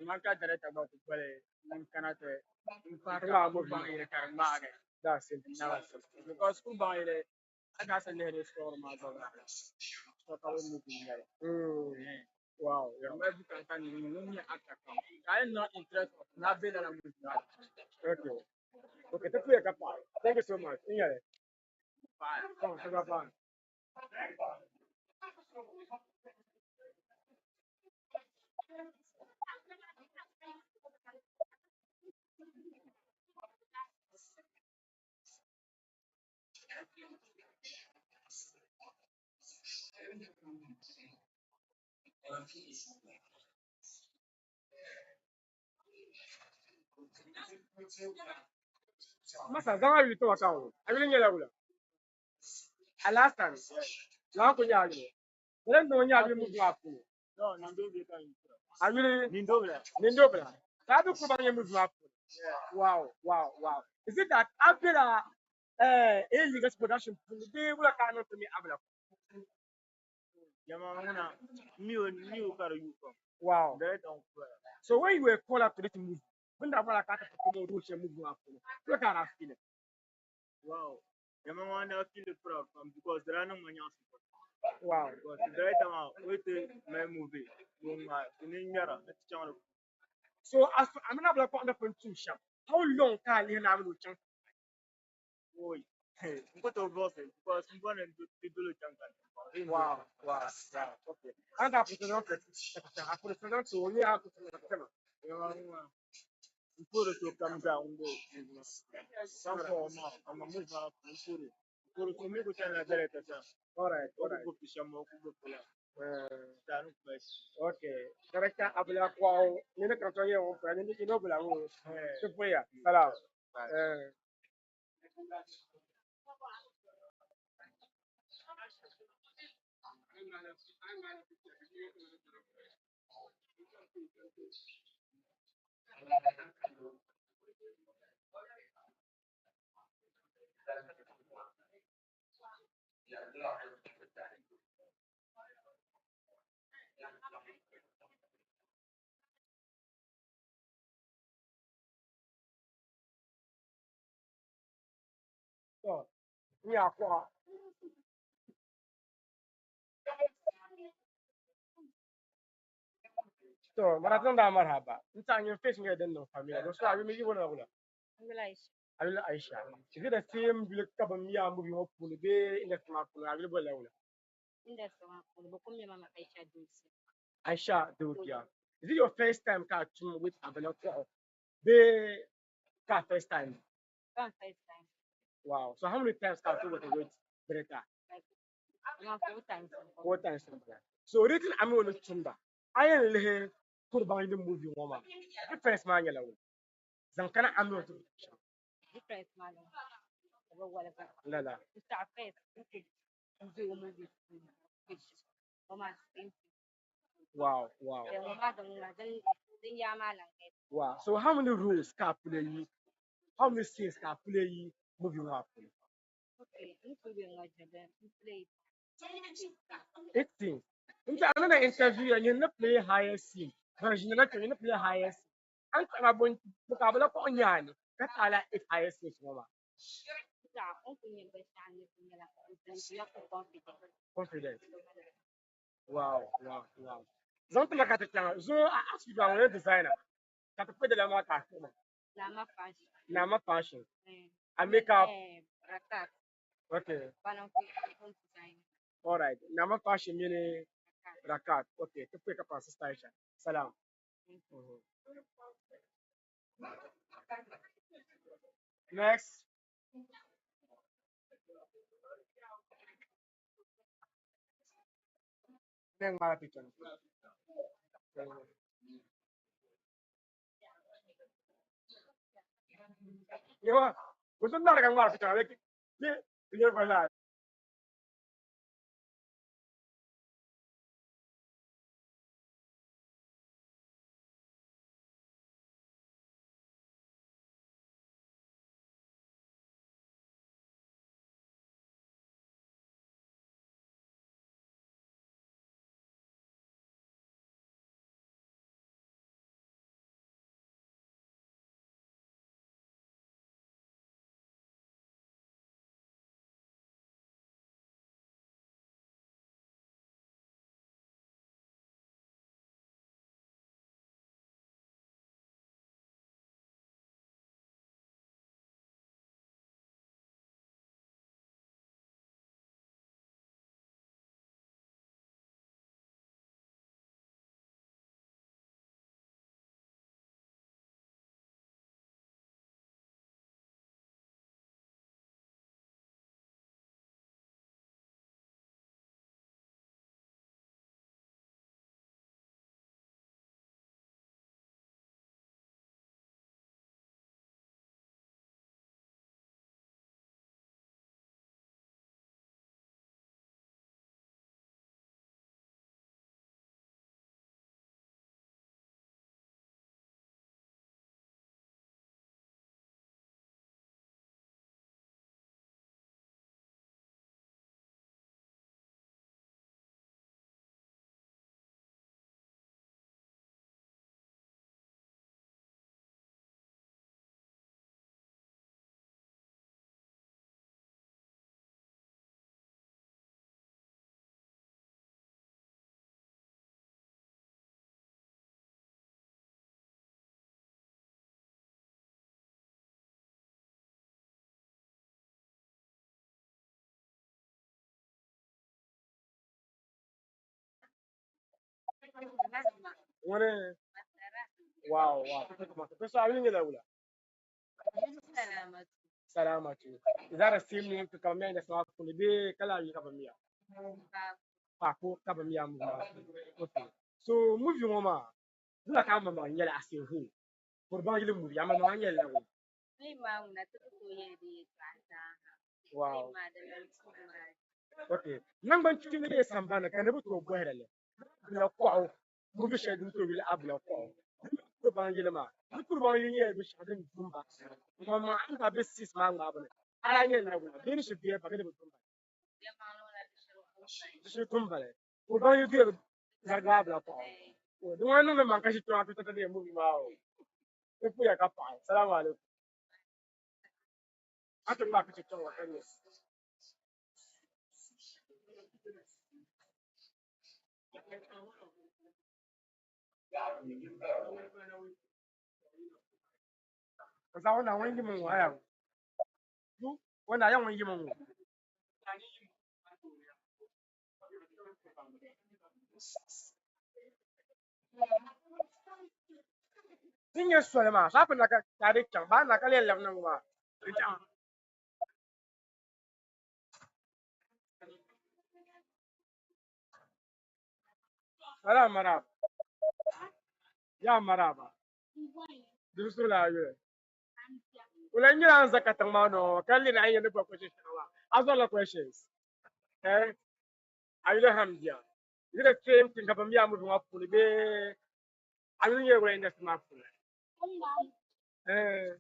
Man ka director gba ku boli ŋun kana ti n pahi ka Ŋmaa ku movie baŋ maa. yili ka di ŋmaagi. That's simple. Never. Because ku baŋ yili a ka sa lihiri story maa gba zaa. So ka bɛ movie nyɛli. Wow, yeah. Mali bukaata ni ŋun nyɛ actor kam. Ka a yi niŋ interest of na be lala movie maa. Okay. Ti puya ka paɣi. Thank you so much. N yɛli. Bye. Come, come, come. Masa zaŋ a yuli ti ma ka wum. A yuli nyɛla wula? Alhassan. Lala ku nyɛ a yuli. Lala n-niŋ nyɛ a yuli movie maa puuni. A yuli Nindobila. Ka a bi kuri baŋ nyɛ movie maa puuni. Wow. Is it that a bela A-Leaguers production puuni bee wula ka a niŋ ti mi Abila? Wow. So when you were called up to this movie, when that one ka ti perform role shɛli movie maa puuni, wula ka a daa feel it? Wow. Yɛma maa daa feel proud pam because di daa niŋ ma nyaɣisim pam. Wow. Because director maa o yi ti mali movie ni o ŋmaai ti ni ŋmɛra ni ti chaŋ di puuni. So as to Amina Abila kɔŋ ni pun tum shɛm, how long ka a lihi ni a mini o chaŋ? Oi. N ku tooi buɣisi because n bɔri ni ti doli o chaŋ ka Wow. Okay. An ka puti zaŋ ti a puti zaŋ ti o ni a puti zaŋ ti ma. Yɛma maa n puhiri so kam zaa ŋun be movie maa puuni. Ka n kpuɣi o maŋa amaa movie maa puuni n puhiri n puhiri so mi ku chanila director sani. All right, O all ku right. gbubi ti shɛm maa o ku gbubi ti la. Daa ni ku mali shɛm. Okay. Director Abila Kwawo, ni ni kaŋ nyɛ ŋun paya ni ino bila ŋun ti puya. Salam. To, n nya kuɣa. To, mara niŋda marhaba. N taɣi nyɛ face nyɛla din niŋ familiar. Do so a yuli yi wala wula. A yuli Aisha. Is it the same yuli ka bɛ mi a movie ŋɔ puuni bee industry maa puuni a yuli bolila wula? Industry maa puuni bɛ ku mi ma mi Aisha Doosia. Aisha Doosia. Is it your first time ka a tum with Abila Kɔɣu bee ka first time? Ka first time. Wow. So how many times ka a tum with Greta? Like, around 4 times. 4 times. So rating ami o ni tumda. A yɛn lihi kuri baŋ yili movie ŋɔ maa. Difference maa nyɛla wula? Zaŋ kana ami o tum shɛm. Difference maa nyɛla bɛ waliga. Lala. N taɣi first n ku be o movie puuni. O maa same thing. Wow. Then ŋɔ maa din ŋuna din yaa maa lan kaya. Wow. So how many roles ka a play yi? How many scenes ka a play yi movie ŋɔ puuni? Okay, n ku be ŋɔ jɛbɛ n play 8 scenes. N taɣi ni na interview ya nyin ni play highest scene. Ban ʒini na kpɛ nyin ni play highest scene. An taɣi ma bɔ ka a bi la kɔɣu nyaani ka taɣi la 8 highest scenes ŋɔ maa. Taɣi n ku nyɛ binshɛɣu ni ku nyɛla n ʒiya ku confident. Confident. Wow. Zaŋ ti ma ka ti chaŋ zuŋɔ a ask you about a designer. Ka ti kpɛ di la maa ka a kpuɣi ma. Nama fashion. Nama fashion. A makeup. Rakat. Okay. Bana ku design. All right. Nama fashion mini Rakat. Okay. Ti kpɛ ka pa sister Aisha. Salam. Next. Then mara picture. Yawa, mutum na daga mara picture. Like, ne, Ŋuni wow wow. So a yuli nyɛla wula? Salamatu. Is that the same name to come in the smart phone? Be kala yi ka ba miya. Paako ka ba miya movie maa. Okay. So movie ŋɔ maa, wula ka a maŋmaŋ nyɛli as a whole? Kurban yili movie, a maŋmaŋ a nyɛli la wula? Wow. Okay. Naŋgban tuuli bee sambani ka niriba tooi bɔhiri li. Abila kɔɣu movie shɛli din tooi yuli Abila kɔɣu. Kurban yili maa. Di kurban yili nyɛla binshɛɣu din du m-ba. Maŋmaŋ a ni daa be six maa ŋmaabu ni, a daa nyɛli la wula? Bee ni shiri duya ba bee di bi du m-ba? Di shiri du m-ba li. Kurban yili duya bi zarigi Abila kɔɣu. Di ŋɔ niŋdi ma n-ka shikɔɣu ti ti movie maa o. Ti puya ka paɣi. Salamu alaikum. A ti ŋmaai picha kpɛŋ ŋɔ ka nya. Ka zaɣ o Naawuni yim ŋɔ aya o na ya ŋun yim ŋɔ. Ti nyɛ soli maa, saa pina ka di chaŋ, baa na ka lee lɛbi niŋ maa. Di chaŋ. Salam maraba. Ya maraba. Bismillah ayuli. Wula nyɛla an za katiŋ maa nɔ ka lihiri a ni yɛn ni bɔri question shɛŋa maa. A zɔrila questions. Eh? Ayuli Hamdia. Is it the same thing ka bɛ mi a movie ŋɔ puuni bee a yuli nyɛla wula industry maa puuni? Eh,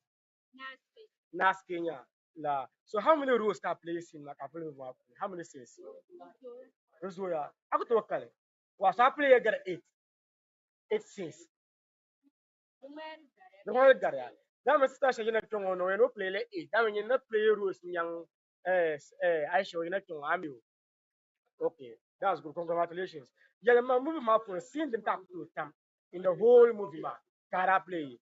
Nas Kenya la. So how many roles ka play scene maa ka play movie maa puuni? How many scenes? Di zooya. A ku tooi kali. Wa so a play ya gari eight scenes. Di ŋɔ gariya. Dama sister shɛli yina kpɛŋɔ ni o yɛn o play la eight. Dama nyini na play roles nyaŋ Aisha o yina kpɛŋɔ ami o. Okay, that's good. Congratulations. Yɛli ma movie maa puuni scene din ka a ku tooi tam in the whole movie maa ka a daa play.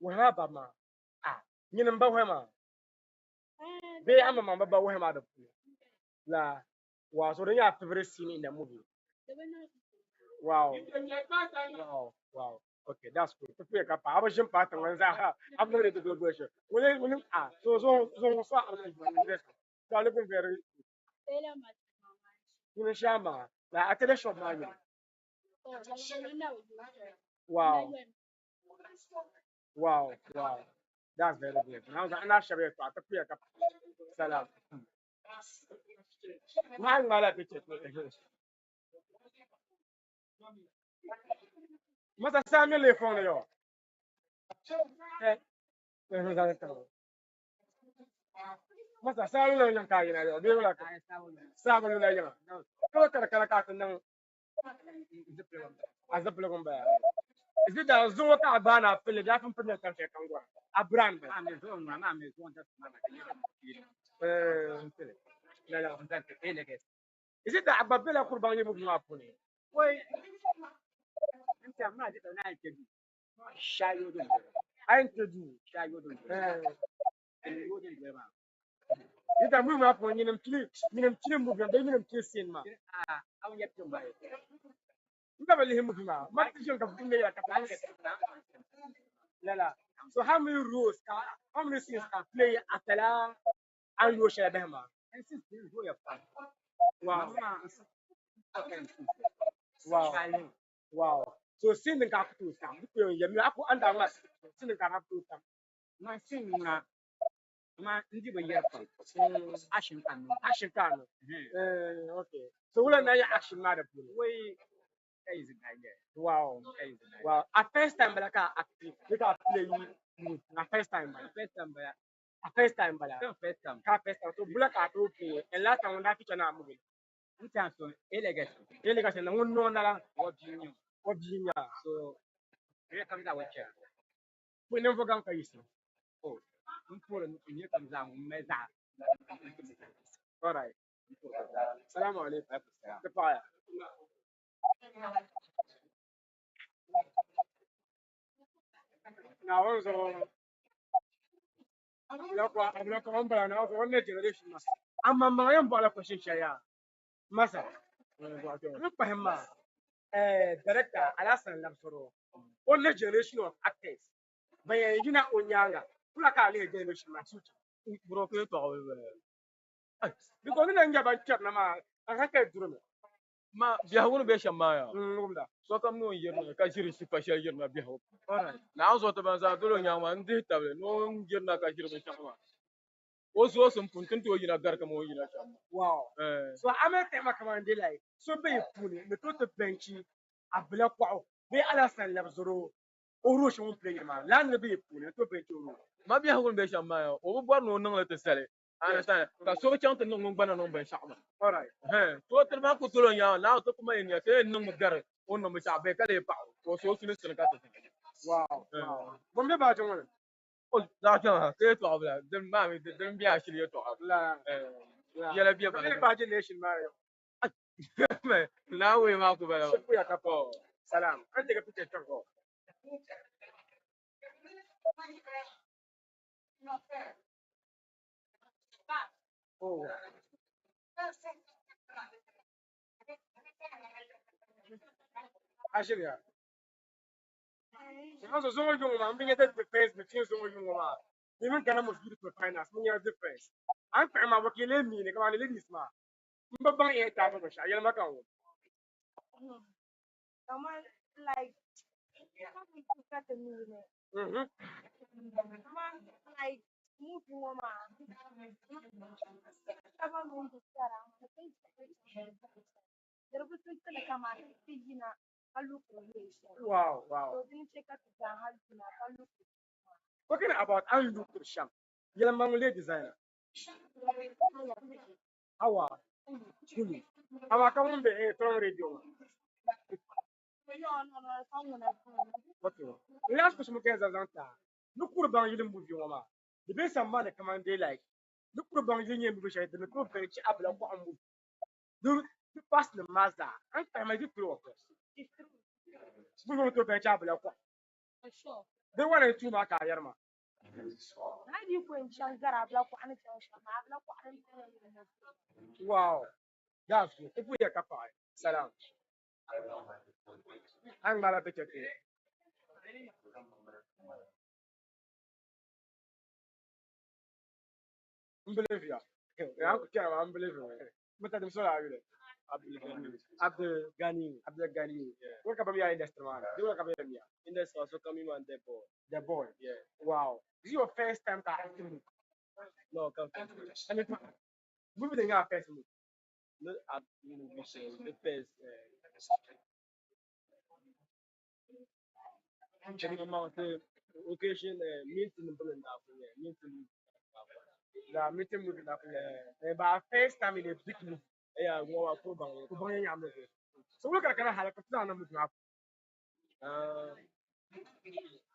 Wahi maa ba maa. Ah, nyini m-ba wahi maa. Bee a maŋmaŋ bi ba wahi maa di puuni. La, wow, so di nyɛ a favorite scene in the movie. Wow. Wow, wow. Okay, that's good. Ti puya ka pa. A bi ʒini paai tiŋ zaa. A bi niŋdi ti guli shɛli. Ŋuni ŋuni ah so so so so a so alaikum very. Ŋuni shɛŋa maa. La a tele shop maa nyini. Wow. Wow, wow. That's very good. Now, ana shɛba yɛltɔɣa ti puya ka pa. Salam. Maa ŋmaala picture. Masa sami le fɔŋ ni yɔ. Masa sami le yaŋ ka yina yɔ. Bee wala ka sami le yaŋ. Kala kala kala ka ti niŋ a zipiligu n bala. Is it that zuŋɔ ka a gbaai na pili bee a pun pili tam shɛli kam gɔra? A brand bala. Lala. Is it that a gba bela kuribaŋ yibu maa puuni? A yɛn kpe duu. Is that movie maa puuni nyini m-pili nyini m-pili movie maa bee nyini m-pili scene maa? N gba bi lihi movie maa. Ma ti ʒini ka movie maa ka lala. So how many roles ka how many scenes ka play atala a ni yooi shɛli bahi maa? Wow. Wow. Wow. So scene din ka a ku tooi tam. Di ku yɛn yɛmi a ku a ni daa ŋmaa scene din ka a ku tooi tam. Action ka a niŋ. Okay. So wula n-daa nyɛ action maa di puuni? Wow. Wow. A first time bala ka a act ni ka a play movie. A first time bala. A first time bala. Ka first time. So bula ka a tooi play. And last time ŋun daa feature na movie. Elegacy na ŋun noo nala. O bia nya. Pui ninvuɣ gaŋ ka yiɣisi. Alright. Salamu alaikum. Ti paɣiya. Naawuni zuɣu abula ko n bala Naawuni zuɣu o ni generation maa. Amaŋmaŋ yɛn bɔhila question shɛli yaa. Masa. N kpahim maa, director Alhassan Labsoro, o ni generation of actors ban yɛn yina o nyaaŋa, kula ka a lihi generation maa future. Bro ka yɛltɔɣa bili bala. Because ni na nya ban kpɛri na maa, a hankali durimi. Ma biɛhigu ni be shɛm maa yaa. Wumda. Sokam ni o ni yirina ka ʒiri shipa shɛli yirina biɛhigu. Alright. Naawuni zuɣu ti ban zaa doli o nyaaŋa maa n-dihi tabili ni o ni yirina ka ʒiri binshɛɣu maa. O zoosim puuni ti ni tooi yina gari kaman o ni yina shɛm maa. Wow. So a mali tɛha kaman di like so be yi puuni ni tooi ti bɛnchi Abila kɔɣu bee Alhassan Labzoro o role shɛli ŋun play yiri maa lala nira be yi puuni ni tooi bɛnchi o role. Ma biɛhigu ni be shɛm maa yaa, o bi bɔri ni o niŋ li ti sali. Understand? Ka so bi chaŋ ti niŋ ŋun gba na niŋ binshɛɣu maa. Alright. Ɛhɛn. To tiri maa ku tol o nyaaŋa, Naawuni ti ku ma yi nia, ti yɛn niŋmi gari o ni niŋ binshɛɣu bee ka lee paɣ o, ka o so o sulinsi ni ka ti zani. Wow. Wow. Bom be baaji ŋɔ ni? O zaɣ kpɛma ha, ka yɛtɔɣa bila, din maa mi din be ashili yɛtɔɣa. La. Yɛla be Ka lee baaji nation maa yɔ. Naawuni maa ku bala. Shikuya ka pa. Salam. Can take a picture of Oh. Actually, yeah. Because zongo jungo ma, mbinga the difference between zongo jungo ma. Even Ghana most beautiful finance, mbinga difference. An fa ma wakile mi ne kama ladies ma. Mba bang e ta ba sha yel ma kan wo. Kaman like Kaman like movie ŋɔ maa di bi ti tili kaman ti yina ka lu kuri shɛm. Wow. So dini che ka ti zaaha yina ka lu kuri. Talking about an lu kuri shɛm, yɛlimaŋli designer. Awa Kulu. Awa ka ŋun be Tɔŋ radio ŋɔ. Okay. Last question mo kɛ zaŋ ta. Ni kuri baŋ yili movie ŋɔ maa. Di be sambani kaman dai like ni kuri baŋ yili nyɛ movie shɛli din ni tooi bɛnchi abila kɔɣa movie. Di past nim maa zaa. An kpahima is it true or false? It's true. Movie ŋɔ tooi bɛnchi abila kɔɣa. For sure. Di wana n tuu maa ka a yɛri ma. Hali di ku yɛn chaŋ gari abila kɔɣa ni chaŋ shɛm maa, abila kɔɣa din ti Wow. That's good. Ipu yɛ ka paɣi. Salam. An ŋmaala picture ti. N believe ya. Ya ku kɛra ma n believe ya. Mata dim sola ayule. Abdul Abdul Ghani. Abdul Ghani. Where ka ba mi ya industry man? Di where ka ba mi ya? Industry so kami man the boy. The boy. Yeah. Wow. This is your first time ka acting movie. No, come. And it movie din ya first movie. No, movie say the first. The occasion meeting in yeah, meeting. La meeting movie na. But first time in a big movie. Yeah, go wa ko bang. Ko bang ya movie. So we ka kana hala ka tana na movie na.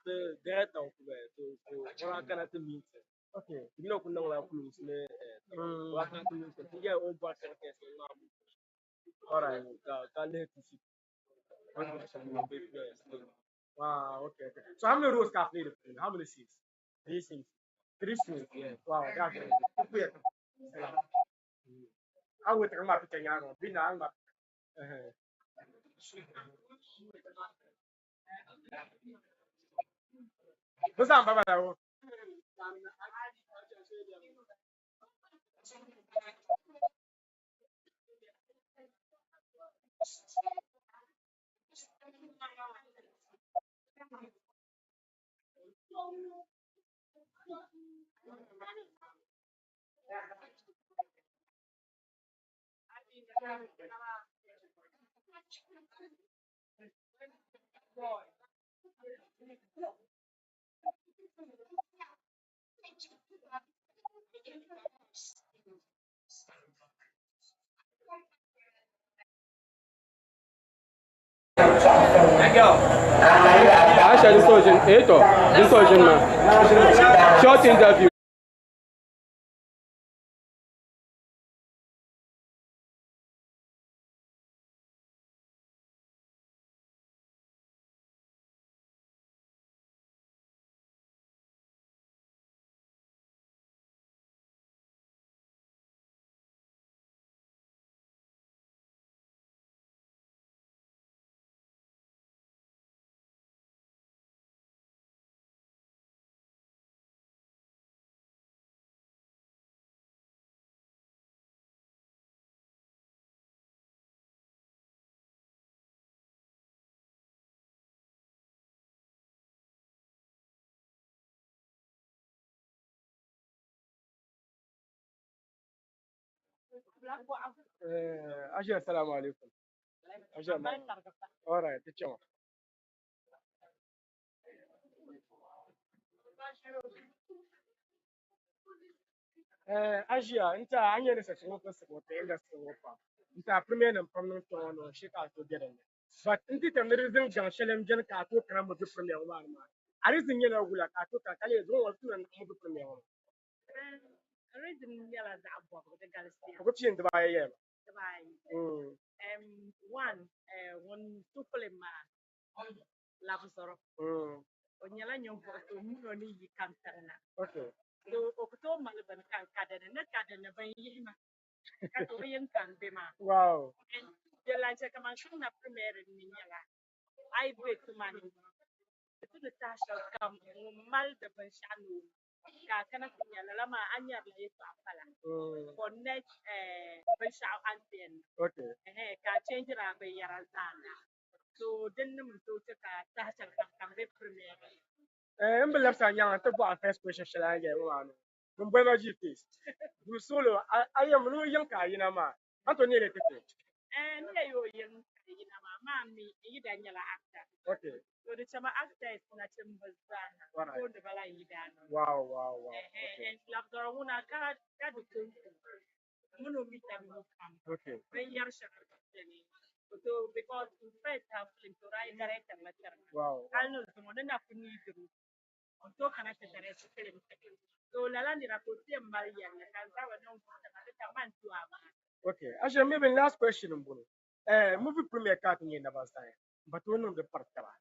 The director of the so wa kana to meet. Okay. You know kunang la close ne. Wa kana to meet. Yeah, o ba ka ka so na. All right. Ka le to see. Wow, okay. So how many roles can play the film? How many scenes? 3 scenes. 3 scenes. Yeah. Wow, that's very good. I would take my picture now. Be now. What's up, Baba? Aisha, this was this was short interview. Ajiya, assalamu alaikum. Ajiya, ma. All right, ti chaŋ. Ajiya, n ta a nyɛ ni sachi ŋɔ pun sigi o ti industry ŋɔ pam. N ta premier nim pam niŋ kpɛŋɔ ni shee ka a tooi be dinni. But n ti tam ni di zaŋ jaŋ shɛli m-beni ka a tooi kana movie premier ŋɔ maa ni maa. A reason nyɛla wula ka a tooi kana ka lee zaŋ o tuna niŋ movie premier ŋɔ maa? Reason nyɛla zaɣ bɔbigu di galisiya. Ka ku pii n dibaayi yɛli ma. Dibaayi. One, ŋun su filim maa Labzɔro. O nyɛla ninvuɣ so min o ni yi kantiŋ na. So o ku tooi mali bini ka n ka dini ni ka dini bin yihi ma ka ti o yɛn ka n be maa. And din lan chɛ ka man chaŋ na primary ni nyɛla a yi be tuma ni di tu ni saha shɛli kam ŋun mali di binshɛɣu ni o ka a kana ti nya lala maa a nyarila yɛltɔɣa pala for next binshɛɣu a ni ti yɛn niŋ. Ka a change-ri a binyɛra zaa na. So din nim n-tooi chɛ ka saha shɛli kam ka m be primary. N bi labisi a nyaŋa n-ti bɔhi a first question shɛli a ni yɛli ŋɔ maa ni. Bɛ boli ma G-Face. Duu suɣili a yɛm ni o yiŋ ka a yina maa, a ni tooi neei li ti ti? N ni yɛn o yiŋ ka a yina maa, maa mi n yida nyɛla actor. So di chama actors nachimba zaa ha tooni ba la n yidaanima. And Labidɔro ŋuna ka di konko mini o mi tabi yu pam. Binyɛr shɛŋa beni so because in first half film so daa yi director la tiri ma. Hali ni zuŋɔ ni na kuli ni diri n tooi kana ti direct film so lala nira ka o ti yɛn mali yɛlli ka n zabiri niŋ zuɣusaa di ka man tu a maa. Okay, actually maybe last question n boŋo. Movie premiere ka ti nyɛ naba zaya n ba tooi niŋdi pari taba.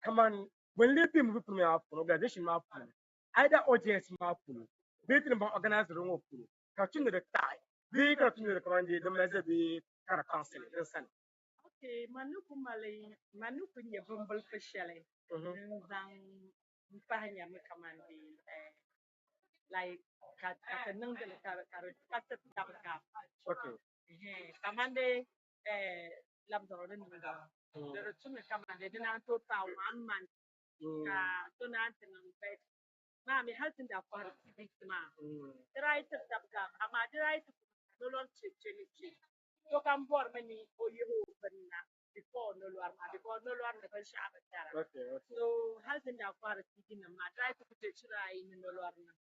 Kaman bɛ ni lee be movie premiere maa puuni, organization maa puuni, either audience maa puuni bee ti ni ban organize di ŋɔ puuni ka di tu ni di taɣi bee ka di tu ni di kaman dee di mali ʒe bee ka di kpaŋsi li din sani. Okay, man ni ku mali, man ni ku nyɛ bimbilifu shɛli n-zaŋ m-pahi nyami kaman di like ka ka ti niŋdi li ka ka di ka ti tabi ka kaman di labisiri ni niŋdi maa di di tumi kaman di di naan tooi paai one month ka so naan ti niŋ but maa mi hali ti ni daa kɔhiri tickets maa di daa yi tiri tabi gabi amaa di daa yi ti nolɔri kpe kpe ni kpe sokam bɔrimi ni o yihi o bini na before nolɔri maa because nolɔri ni binshɛɣu bi tara so hali ti ni daa kɔhiri CD nim maa di daa yi ti ku kpe chira ayi ni nolɔri niŋ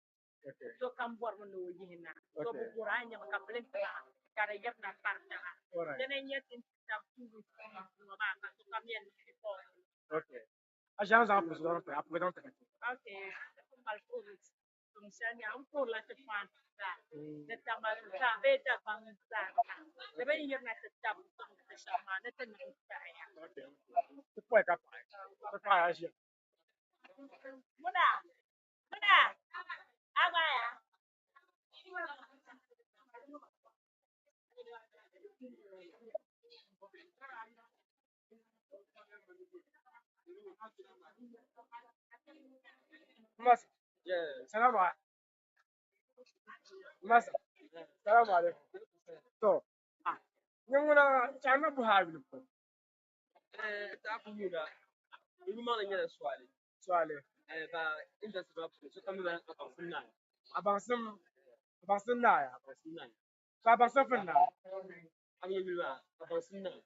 sokam bɔrimi ni o yihi na so bi bɔri a ni nyami ka bilinsi maa ka di yirina pari taba dini n-nyɛ ti ni ti tabi 2 weeks ŋɔ maa ka sokam yɛn niŋ before nolɔri. Okay, mali tuun shɛli nya n puhirila ti fans zaa ni Tamale zaa bee Dagbaŋ zaa ni bɛ ni yirina ti tabi n-sɔŋdi ti shɛba maa ni ti niŋ saɣiya. Muna! Muna! A gba ya? Masa. Salamu Masa. Salamu alaikum. To. Ah. Ni ŋuna chana buha yuli po. Ta ku yuna. Yuli maa nyɛla Suwali. Suwali. Ba industry maa puuni sokam mi Abaŋsim Naaya. Abaŋsim Abaŋsim Naaya. Abaŋsim Naaya. So Abaŋsim fin Naaya. A mi yuli maa Abaŋsim Naaya.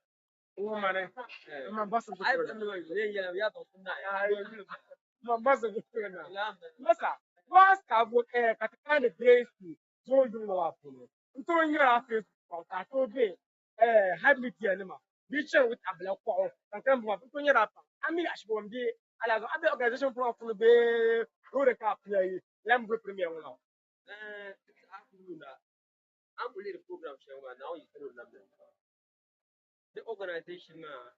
Mani. Man basu Ai ya Abaŋsim Naaya. Man basu na. Masa. Was ka bo ka ti kind of grace to zo yuli maa puuni. N to nyɛla Facebook ka to be high media nima bi chani with abila kɔɣu kankan buma n to nyɛla pam a mi ashibo n be ala a be organization puuni bee loori ka a play lam be premier ŋɔ maa. A ku yuna. An ku lihiri program shɛli maa Naawuni yi sani o labila. Di organization maa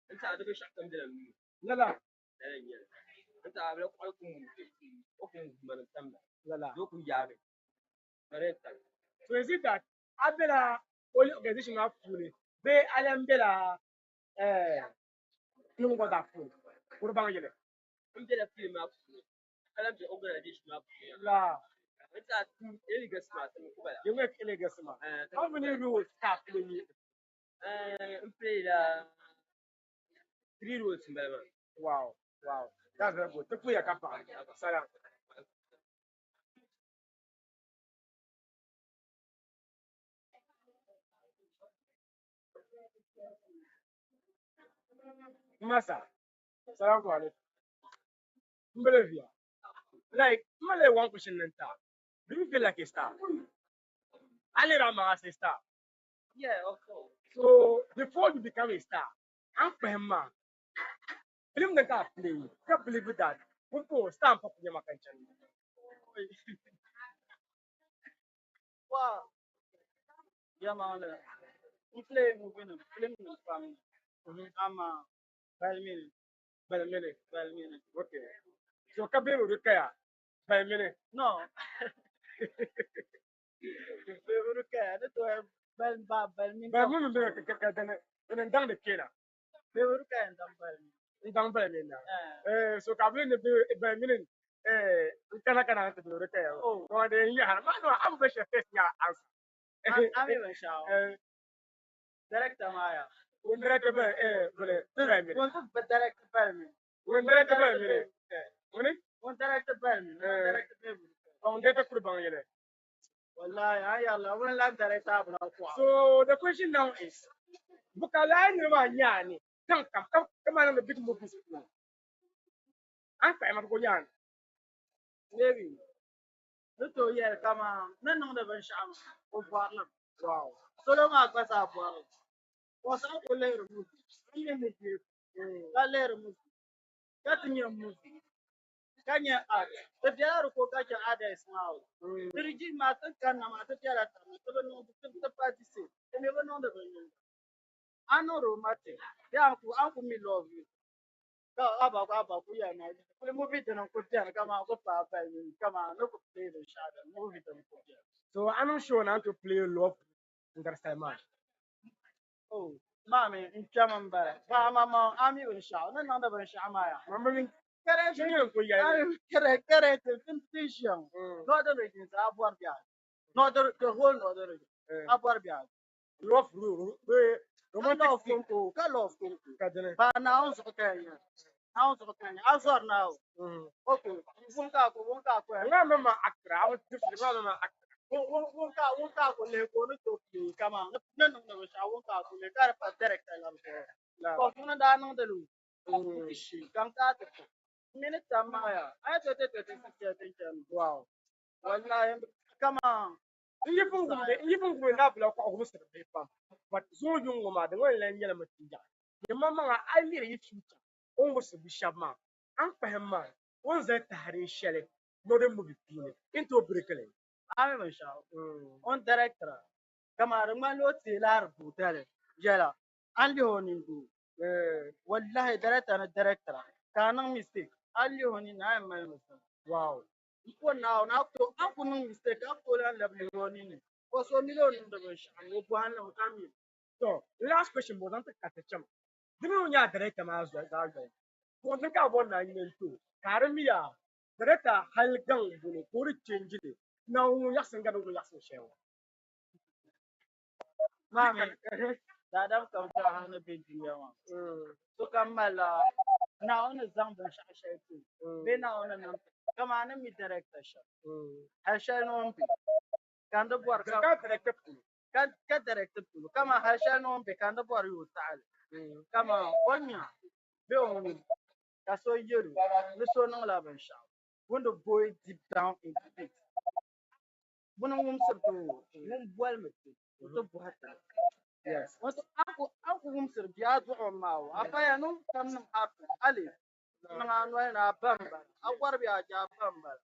n tiɛha di binshɛɣu kam bela nuu ni. Lala. Lala n-nyɛli. N tiɛha abila kɔɣu ku ŋubi o ku ŋubi ma ni tamda. Lala. Doo ku yaagi ka di yɛn tabi. So is it that a bela only organization maa puuni bee a lan bela film gba zaa puuni ka di baŋ yɛli? N bela film maa puuni ka lan be organization maa puuni. La. N tiɛha Eligas maa ti mi ku bala. You make Eligas maa. How many roles ka a play? N play la 3 roles n bala maa. Wow. That's very good. Ti puya ka paɣa. Salam. Masa, salamu alaikum. M believe ya. Like, m mali one question n ta. Do you feel like a star? A lihiri a maŋ as a star? Yeah, of course. So, before you become a star, a ni kpahim maa, film din ka a play ka believe that pumpɔŋɔ star m-pa ku nyɛ ma ka n chani. Well, yɛlimaŋli, n play movie nim, film nim pam ni, amaa Balimini. Balimini. Balimini. Okay. So ka bɛ di kaya Balimini? No. Bɛ di kaya, di tooi balim ba Balimini. Balimini mi bɛ ka dini dini n daŋdi kpɛna. Bɛ di kaya n daŋ Balimini. N daŋ Balimini na. Eh, so ka bɛ ni bɛ Balimini eh n kana kana ti bɛ di kaya. Oh. So de n yaha ma no am bɛ shɛ first nya answer. A mi binshɛɣu. Director maa ya. Ŋun director bɛ eh bɛ Balimini. Ŋun ti director Balimini. Ŋun director Balimini. Ŋuni? Ŋun director Balimini. Ŋun director Balimini. Ŋun director kuri baŋ yɛlɛ. Wallahi, an yɛrila ŋun lan director abula kuɣa. So the question now is, buka laa niriba maa nyaa ni tiŋ kam ka ka maa niŋdi big movies puuni. An kpahi ma ko nyaa ni. Maybe. Ni tooi yɛli kaman ni niŋdi binshɛɣu maa, o bɔri li mi. Wow. Salo maa gba zaa bɔri li. Because a ku lihiri movie, a mi ni bɛ ka lihiri movie, ka ti nya movie, ka nya art. Di bela di ko ka chɛ others maa o. Di regime maa ti kanna maa ti bela taba ti bi niŋdi ti ti participate. Ti mi bi niŋdi bi yinga. A niŋdi o ma ti bee a ku a ku mi love you. Ka a ba a ba ku yɛli ma kuli movie dini n-ku beni kaman ku paai bali kaman ni ku play binshɛɣu dini movie dini n-ku beni. So a niŋ sure ni a ni tooi play love n-gari Salman? Oh, maa mi n kpɛmi m-bala. Ba ma ma a mi binshɛɣu ni niŋdi binshɛɣu maa ya. Ma mi Kɛrɛti shɛŋa n-ku yɛli. Kɛrɛti tin ʒiya ŋɔ. Northern region a bɔri biɛhigu. Northern, the whole northern region a bɔri biɛhigu. Love romantic Ka love konko, ka love konko. Ka dini. Ba Naawuni zuɣu ka ya nyɛ. Naawuni zuɣu ka ya nyɛ. A zɔri Naawuni. Okay, ŋun ka ku, ŋun ka ku. Ŋa mi ma actor, a bi ŋa mi ma actor. Ŋun ka ŋun ka ku lihi ka o ni tooi play kaman ni niŋdi binshɛɣu ŋun ka ku lihi ka di pa director la zuɣu. Because ŋuni daa niŋdi li o. N ti ka n ka ti ku. Mini tam maa ya. A yi 2026 ya tin chani. Wow. Wallahi kaman N yi pun gumdi n yi pun gumdi na bila kɔɣu wumsiri bihi pam but zuŋɔ yuŋ ŋɔ maa di ŋɔ lan nyɛla mi ti yaɣi yɛmaŋmaŋa a yi lihiri yi future o ni wumsi bi shɛba maa a ni kpahim maa o ni zali tahirin shɛli northern movie puuni n tooi birikili. A mi binshɛɣu o ni director kaman di ŋmanila o teela a rubuutali yɛla a ni lihi o nini wallahi director ni director ka a niŋ mistake a lihi o nini a yɛn mali mi. Wow. N po Naawuni a ku a ku niŋ mistake a ku tooi lan labi lihi o nini because o mi o niŋdi binshɛɣu o bɔhindi mi ka mi. So last question bɔ zaŋ ti ka ti chama. Di mi o nyɛ a director maa zaa zoli. Ko din ka bɔri na nyɛ n-to ka di mi ya director hali gaŋ buni ka o di change li na ŋun yaɣisi n gari ŋun yaɣisi shɛli ŋɔ. Maa mi daadam kam zaaha ni be dunia maa sokam malila Naawuni ni zaŋ binshɛɣu shɛli ti o bee Naawuni ni niŋ ti kaman a ni mi director shɛm hali shɛli ni o ni be ka n di bɔri ka Ka director polo. Ka director polo kaman hali shɛli ni o ni be ka n di bɔri yi o taɣali kaman o nya bee o wum ka so yɛl o ni so niŋla binshɛɣu ŋun di go deep down into it buni wumsiri ti o ŋun bolimi ti n ti bɔhi ti. Yes. Wato an ku wumsiri bia a dɔɣi o maa o a paya niŋ kam niŋ harfi alif niŋ a noli ni a ba n bala a bɔri bɛ a je a ba n bala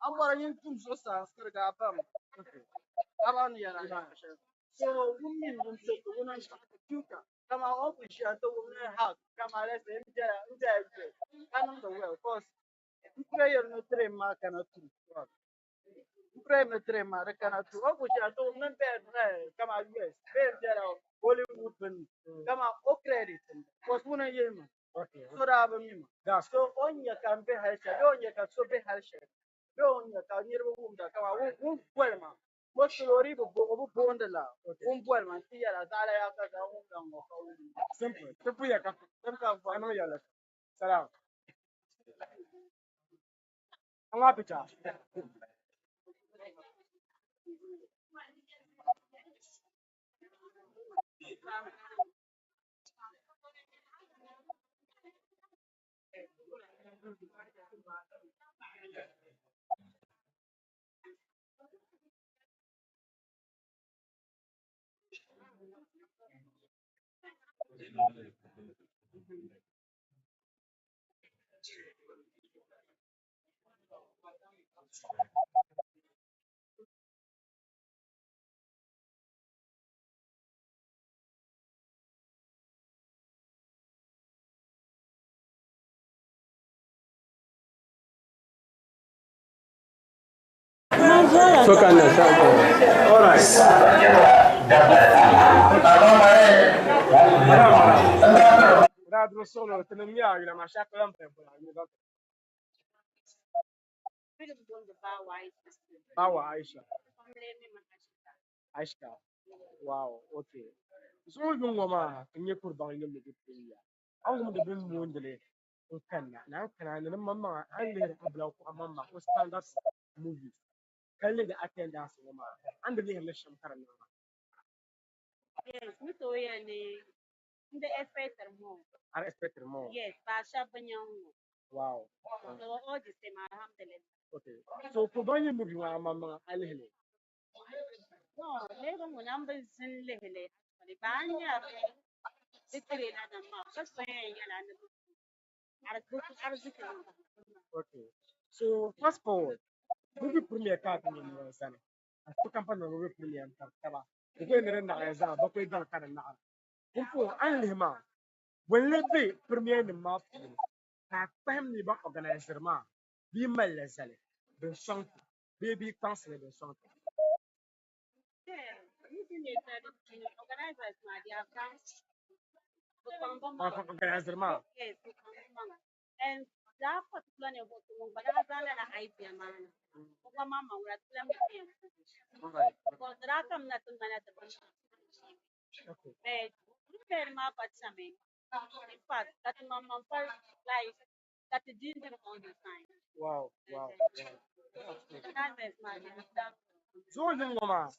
a bɔri yin tum zuɣusaa n sirigi a ba n bala a ba ni yɛra shɛli so ŋun mi wumsiri ti ŋuna n ti future kaman o ku ʒiya ti wum ni ha kaman let's say n bela n bela US ka niŋdi well cause n prayer ni train maa kana true n prayer ni train maa di kana true o ku ʒiya ti wum ni n bela kaman US bee n bela Hollywood bini kaman o credit cause ŋuna n yihi ma so daa bi mi ma That's so o ni nya ka n be hali shɛli bee o ni nya ka so be hali shɛli bee o ni nya ka niriba wumda kaman ŋun boli ma mostly o dii bi bo o bi boondi la ŋun boli ma n ti yɛla zaɣila yaa ka zaŋ wumda ŋɔ ka wum Simple. Simple ya ka din ka a niŋ yɛlli. Salam. An ŋmaa picture. So kan na sa. All right. Daa duro sɔglo ti ni nya ayula maa shɛli kalam pɛm pɛm ayula Bawa Aisha. Aisha. Wow, okay. Zuŋɔ yuŋ ŋɔ maa n nyɛ kuri baŋ yim ni di puya. An wumdi bin moondili n kanna na n kana ni ni maŋmaŋa an lihiri abila kuɣa maŋmaŋ o standard movies ka lihiri di attendance ŋɔ maa an di lihiri li shɛm ka di niŋ maa. Yes, mi tooi yɛli ni n di expect more. An expect more. Yes, paɣa shɛba bi nya ŋ-ŋɔ. Wow. So all the same, alhamdulillah. Okay. So kuri baŋ yim movie ŋɔ a maŋmaŋa a lihi li. No, lihiri ŋuna m bi zini lihi li actually, but a ni nyɛla di trailer nim maa ka so yɛn yɛla ni bi ariziki ni. Okay. So fast forward, movie premiere ka ti nyɛ ni sani. A company movie premiere n tabi taba. Di ku yɛn ni di naɣaya zaa bakwai gaŋ ka di naɣira. Pumpɔŋɔ a ni lihi maa, bɔ n-lee be premiere nim maa puuni ka a kpahim ni ban organizer maa bɛ yi mali li zali din sɔŋ ti bee bɛ yi kpaŋsi li din sɔŋ ti. Yeah, mi nyɛ shɛli di puuni organizers maa they have done bi kpaŋ bi maŋa. Organizer maa. Yes, bi kpaŋ bi maŋa. And that particular ninvuɣ so ŋun gba daa zaŋ lala idea maa na, o gba maŋmaŋ ŋuna ti lahi mi ti yɛn puhi. Right. Because di daa kamina ti ŋmanila ti bi niŋ Okay. But prepare maa gba chami. In fact, ka ti maŋmaŋ pa like ka ti dindiri all the time. Wow. Organizers maa they have done well. Zuŋɔ yuŋ ŋɔ maa,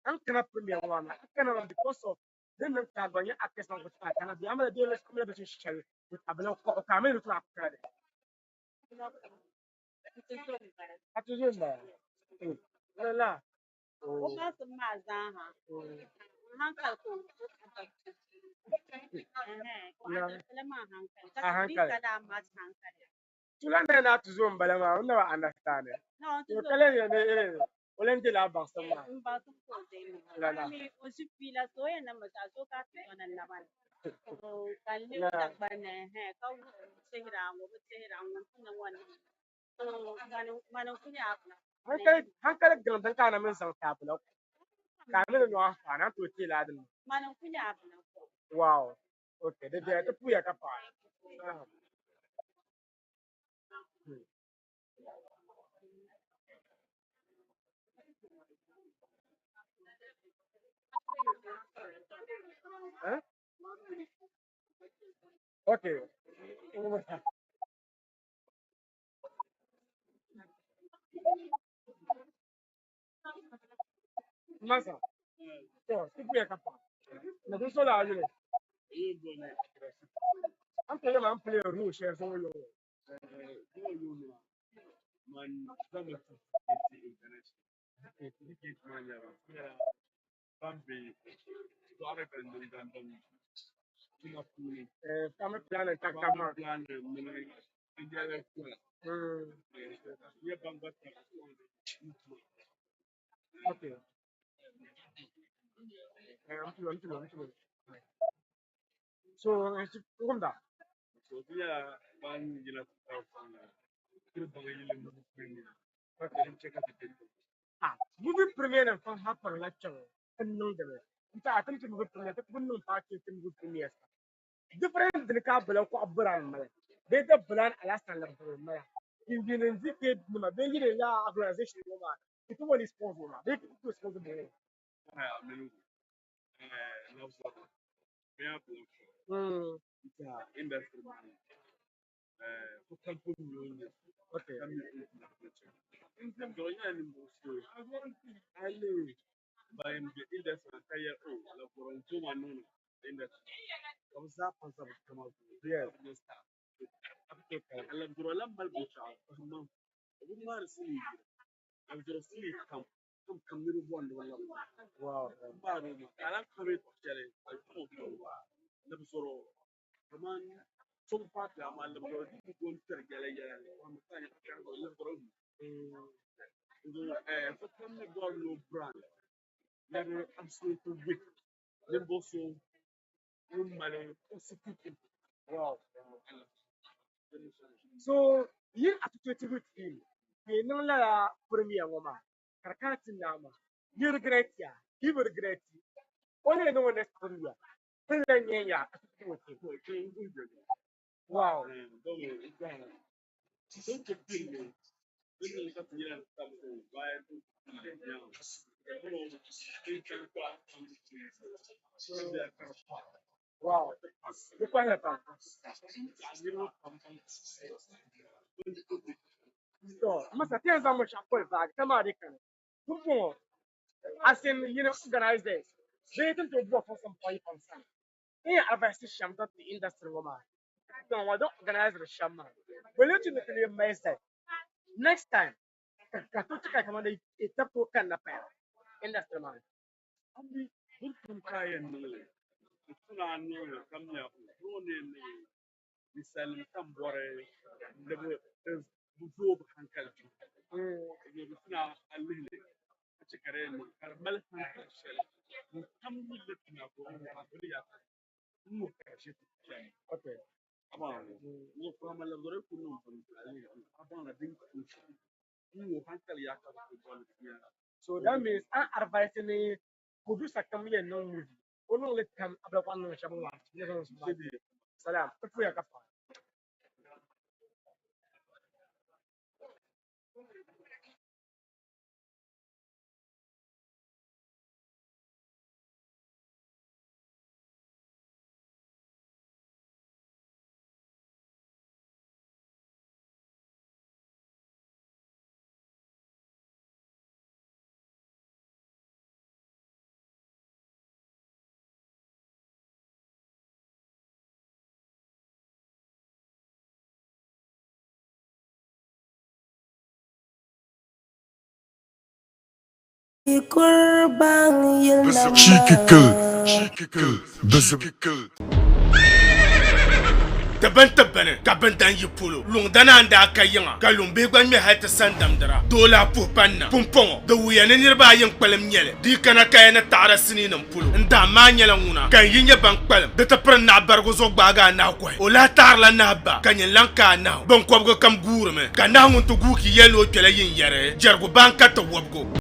an kana premiere ŋɔ maa na, an kana maa because of din niŋ ka a gba nyɛ actress maa a kana bee a mali bee shɛli with abila kɔɣu ka a mi ni tooi kana di. Nti zo m-bala. A ti zo m-bala. La la. O baŋsim maa zaaha, n hankali ka o adopt. O adopt li maa hankali. Ka A ti hankali. ka daa match hankali. Tula na na ti zo m-bala maa, n na bi understand. No, n ti To zo kala ne ne irin o lan je la baŋsim maa. M baŋsim ka o deei maa. La la. Mi o ʒi fiila so o yɛn niŋmi zaɣ zo ka ti zɔna naba ni. So ka n leei La. sagbani ka wuhi o chihira ŋɔ bi chihira ŋɔ n niŋ ŋɔ niŋ. So mani n ku nyɛ abila. Hankali hankali gaŋ din ka na min zaŋ ti abila ka a mi ni noo anfaani an tooi teela din. Mani n ku nyɛ abila. Wow. Okay, di biɛla ti puya ka paɣa. Eh? Okay. Masa. To, ti puya ka paɣa. Na dun so la ayuli. An play ma an play role share so yo. Eh, family plan and tak ma. Okay. Eh, am tulo, am tulo, am tulo. So, ngumda. Okay. Ah, movie premiere and fan happen la chang. Kan nong de. Nta atam ti movie premiere, ta kun nong pa ti movie premiere. Different din ka bala ko abran mala. Be da bulan alasan la bala mala. Indian zike nima be yire la organization no ma. Ito wani sponsor ma. Be ko sponsor be. Okay. Ali. Yes. Okay. Ka labzɔra lan mali binshɛɣu kpahimmaŋ. O bi ŋmaari sinii yuli. Labzɔra sinii kam kam kam niriba bɔri ni bɛ labi o. Wow. Ŋmaari o mi ka a lan kpabi yɛtɔɣ shɛli ka di kpaŋ o tɔbu. Labzɔra kaman so bi paai ti amaa labzɔra di bi go n-tiri yɛla yɛla kpahimma ka a nya ka labzɔra mi. Dinzuɣu sokam ni bɔri ni o brand ni di associate with ninvuɣ so ŋun mali positive impact. Wow. So yi associate with him, ka yi niŋ lala premier ŋɔ maa, ka di kana ti naai maa, yi regret ya, yi bi regret o ni niŋ o next premier, ti ni lan nyɛ ya associate with him. Wow. Wow. Di kpahila pam. To, masa ti yɛn zaŋ binshɛɣu koli vaagi ka maa di kani. Pumpɔŋɔ, as in yini organizers bee ti ni tooi bɔri sɔŋsim pɔi pam sani. N yɛn advice shɛm zaŋ ti industry ŋɔ maa, tiŋ ŋɔ din organizeri shɛm maa, bɛ lee tu ni ti lee mali zali next time ka tooi ti ka kamani di tabi tooi kanna paya industry maa ni. Ammi bini pun ka a yɛn niŋ li, di tu ni a niŋ li ka mi a o ni yɛn niŋ li. Ninsalinima kam bɔri ni bɛ zooi bɛ hankali pam. Di tu ni a lihi li ka chɛ ka di yɛn niŋ ka di mali hankali shɛli ŋun kam yi li tina ka o wuhi a bini yaa n wuhi ka di ʒe ti chani. Amaa ŋɔ kpahima labisira yi ku niŋ bini ka a lihi a baŋla din kuli shɛm n wuhi hankali yaa ka bɛ ku bɔri ni ti nya. So that means a advice ni producer kam yɛn niŋ movie o niŋ li tam abila niŋ shɛba ŋɔ salam ti puya ka paɣa. Ti bini ti bini ka bindan yi polo luŋdana n-daa ka yiŋa ka luŋbihi gba ŋme hal ti sandamdira. Doo lahi puhi pa n-na. Pumpɔŋɔ di wuhiya ni niriba ayi n-kpalim nyɛ li. Di yi kana kaya ni taɣira siniinim polo, n dahim maa nyɛla ŋuna ka n yi nyɛ ban kpalim. Di ti piri naɣ barigu zuɣu gbaagi a nahu kɔhi. O lahi taɣirila nahu ba ka nyin lan ka a nahu. Biŋkɔbigu kam guurimi ka nahu ŋun ti guui ki yɛli ni o kpɛla yinyari jɛrigu baa n-ka ti wɔbigu.